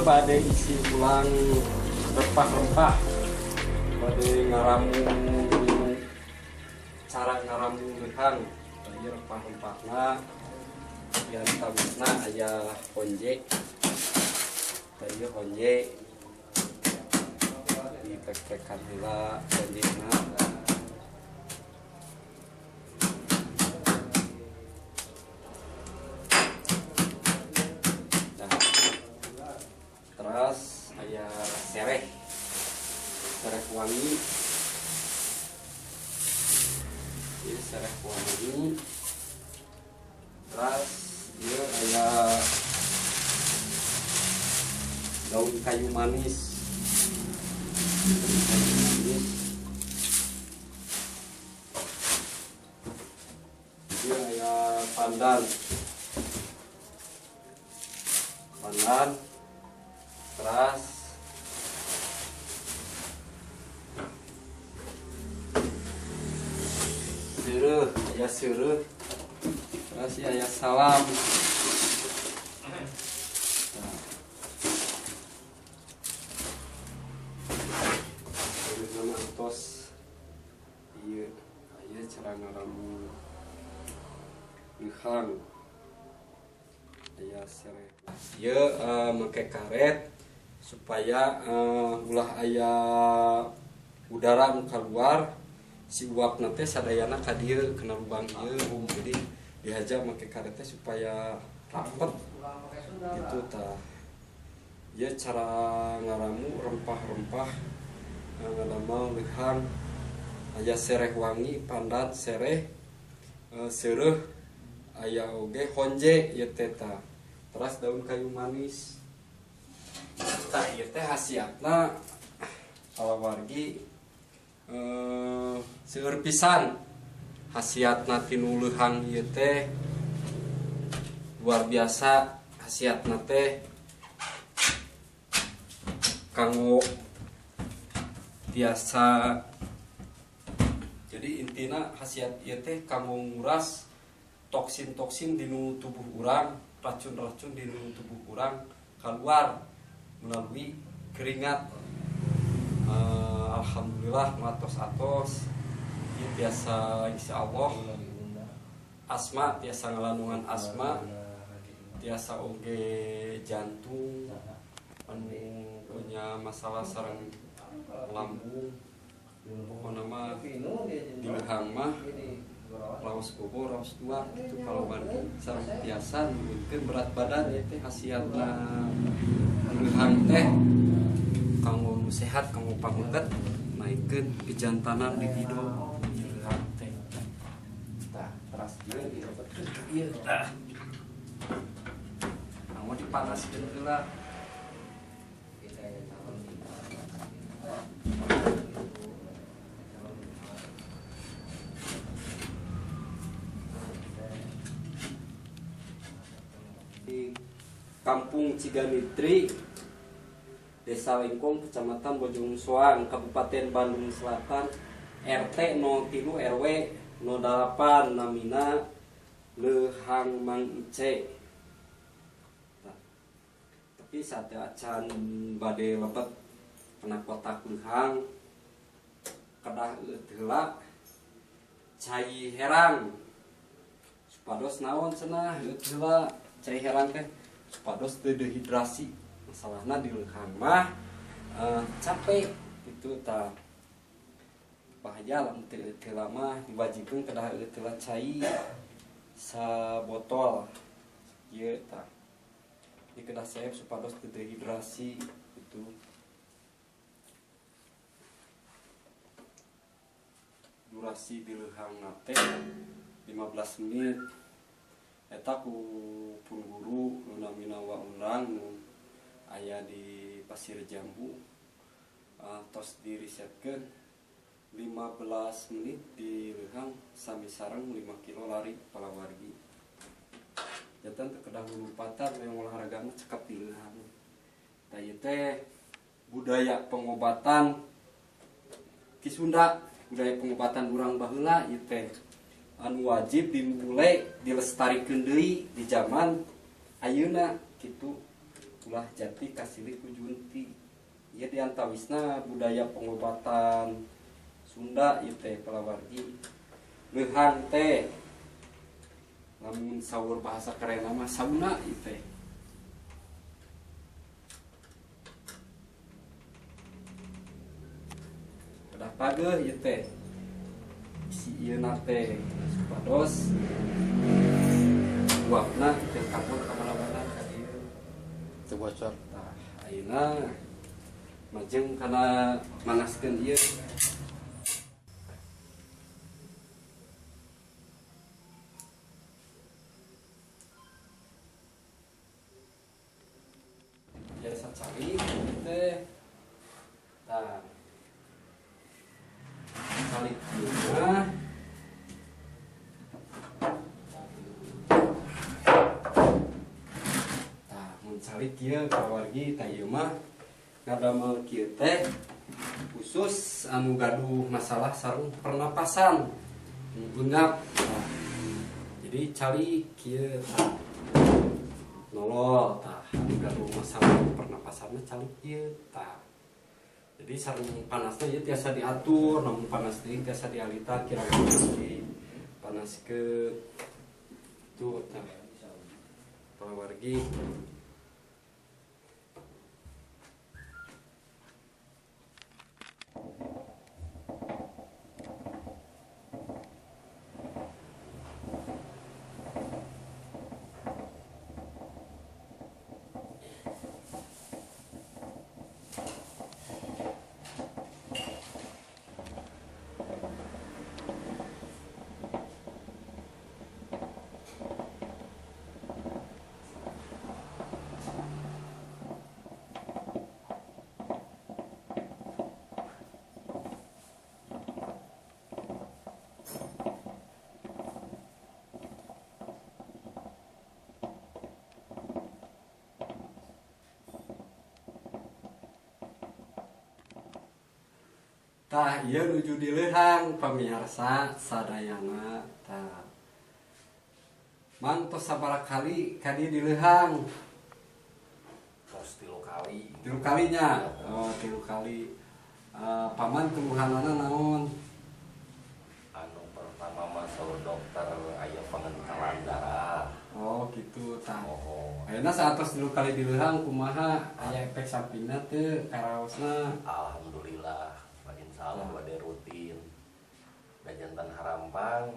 Bade isi ulang rempah-rempah, bade ngaramu, cara ngaramu leuhang. Ieu rempah-rempahna, diantawisna aya honje. Tah, ieu honje dipek-pekan heula honjena. Nah, terus aya sereh, sereh wangi. Ini sereh wangi. Terus ieu aya daun kayu manis, daun kayu manis. Ieu aya pandan, pandan. Terus seureuh, aya seureuh. Terus ieu aya salam. Nah. Seureuhna mah atos ieu. Aya cara ngaramu leuhang, aya sereh. Ieu make karet supaya ulah aya udara nu keluar, si uapna teh sadayana ka dieu, kena lubang ieu. Jadi dihaja make karet teh supaya rapet gitu. Tah, ieu cara ngaramu rempah-rempah ngadamel leuhang. Aya sereh wangi, pandan, sereh, seureuh, aya oge honje ieu teh. Tah, terus daun kayu manis. Tah, ieu teh khasiatna palawargi seueur pisan. Khasiatna tinu leuhang ieu teh luar biasa. Khasiatna teh kanggo tiasa, jadi intina khasiat ieu teh kanggo nguras toksin-toksin dinu tubuh urang, racun-racun dinu tubuh urang keluar melalui keringat. Alhamdulillah matos-atos ieu tiasa, insyaallah asma, tiasa ngalandungan asma, tiasa oge jantung anu punya masalah sareng lambung. Pokokna mah di leuhang mah raos bobo raos tuang gitu palawargi. Sareng tiasa nurunkeun berat badan. Ieu teh khasiatna leuhang teh kanggo nu sehat, kanggo pameget, naikkeun kejantanan, libido di leuhang teh. Tah, teras ieu dilebetkeun ka ieu. Tah, kanggo dipanaskeun heula. Di Kampung Ciganitri, Desa Lengkong, Kecamatan Bojong Soang, Kabupaten Bandung Selatan, RT 03 RW 08, namina Leuhang Mang Ice. Nah, tapi saat acan bade lebet kena kotak leuhang, kedah heula cai herang. Supados naon cenah heueuh heula cai herang teh? Supados teu dehidrasi. Masalahna di leuhang mah capek itu. Tah, bahaya lamun teu heula mah. Diwajibkeun kedah heula cai sabotol ieu. Tah, di kedah seep supados teu dehidrasi itu. Durasi di leuhang teh 15 menit. Eta ku pun guru nu namina Wa Undang nu aya di Pasir Jambu, tos dirisetkeun 15 menit di leuhang sami sareng 5 kilo lari palawargi. Janten teu kedah lulumpatan, memang olahraga mah cekap di leuhang. Tah, ieu teh budaya pengobatan Ki Sunda, budaya pengobatan urang baheula ieu teh anu wajib dimulai dilestarikeun deui di zaman ayeuna kitu. Ulah jati kasilih ku junti. Ieu diantawisna budaya pengobatan Sunda ieu teh palawargi. Leuhang teh lamun saur bahasa kerenna mah sauna ieu teh. Kedah pageuh ieu teh. Isi ieu na teh supados uapna teh kabur ka mana-mana ka dieu. Teu bocor. Tah, ayeuna majeng kana manaskeun ieu. Biasa cari teh. Tah. Calik ieu mah. Tah, mun calik ieu kawargi tah ieu mah ngadamel kieu teh khusus anu gaduh masalah sareng pernapasan beungap. Tah. Jadi calik kieu tah. Nolol tah anu gaduh masalah pernapasan mah calik kieu tah. Jadi sareng panasna ieu tiasa diatur, namun panas deui tiasa dialitan kira-kira di panas ke tuh tah. Pawargi. Tah ieu nuju dileuhang pamirsa sadayana tah. Mang tos sabaraha kali ka dieu dileuhang? Tos 3 kali. 3 kalinya? Oh, 3 kali. Paman keluhanana naon? Anu pertama mah saur dokter aya pengentalan darah. Oh, gitu tah. Oh. Ayeuna saatos 3 kali dileuhang kumaha? Aya efek sampingna teu karaosna? Alhamdulillah. Insyaallah bade rutin. Da jantan harampang.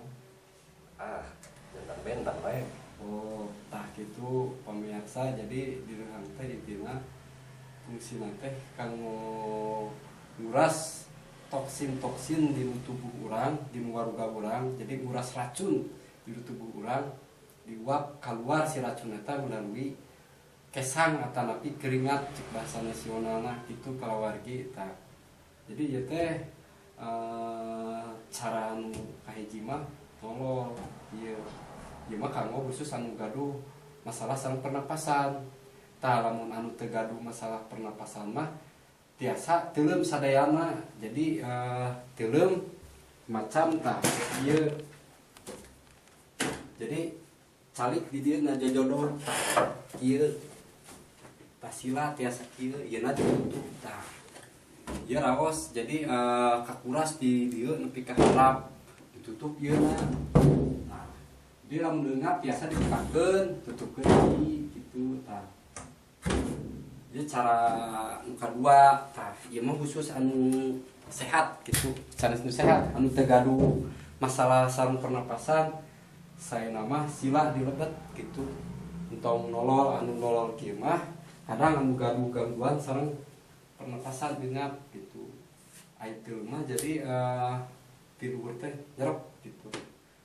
Ah, jantan bentang bae. Oh, tah kitu pamirsa. Jadi dileuhang teh intina fungsina teh kanggo nguras toksin-toksin di tubuh urang, di waruga urang. Jadi nguras racun di tubuh urang, diuap keluar si racun eta melalui kesang atanapi keringat cek bahasa nasionalna kitu kalawargi tah. Jadi ieu teh cara anu kahiji mah tolol ieu. Ieu mah kanggo khusus anu gaduh masalah sareng pernapasan. Tah lamun anu teu gaduh masalah pernapasan mah tiasa teuleum sadayana. Jadi teuleum macam tah ieu. Jadi calik di dieu ngajojodor tah ieu. Tah sila tiasa kieu, ieuna ditutup tah. Ieu raos jadi kakuras di dieu nepi ka harap ditutup ieu na. Nah, dia lamun leungap biasa dibukakeun, tutupkeun deui kitu tah. Ieu cara nu kadua tah, ieu mah khusus anu sehat kitu, sanes nu sehat, anu teu gaduh masalah sareng pernapasan, saena mah sila dilebet kitu. Entong nolol anu nolol kieu mah kadang anu gaduh gangguan sareng pernapasan beungap gitu. Ai teu mah jadi tidur teh nyerep gitu.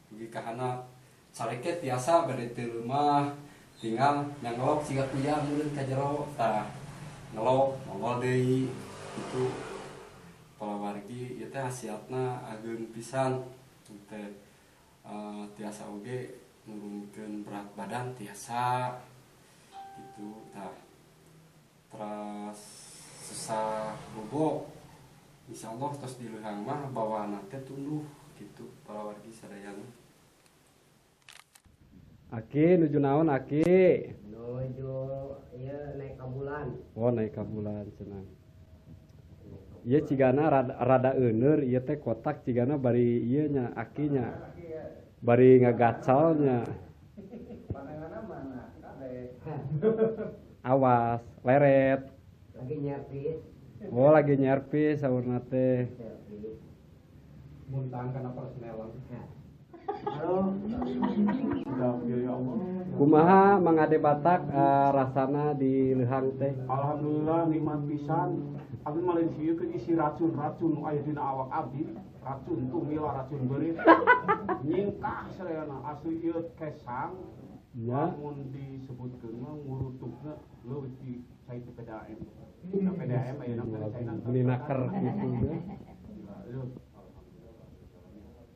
Dugi ka handap careke tiasa bade teu mah tinggal nyangelok siga kuyang meureun ka jero tah. Ngelok nongol deui gitu. Palawargi ieu teh hasiatna ageung pisan teh tiasa oge nurunkeun berat badan tiasa gitu tah. Teras susah bobok insyaallah tos dileuhang mah bawaanna teh tunduh gitu palawargi sadayana. Aki nuju naon Aki? Nu Nuju ieu naik ka bulan. Oh, naik ka bulan cenah. Ieu cigana rada, rada euneur ieu teh kotak cigana bari ieu nya akinya. Bari ngagacalnya. Awas, leret. Lagi nyervis. Oh, lagi nyervis saurna teh. Servis. Muntang kana persnelan. Halo. Ya Allah. Kumaha Mang Ade Batak rasana di leuhang teh? Alhamdulillah nikmat pisan. Abdi mah lain sieun isi racun-racun nu aya dina awak abdi, racun tumila, racun beurit. Nyingkah sadayana asli ieu kesang. Ya. Lamun disebutkeun mah ngurutukna leuwih ti cai PDAM. Dina PDAM ayeuna mah caina Meuni naker kitu nya. Gila, eueuh.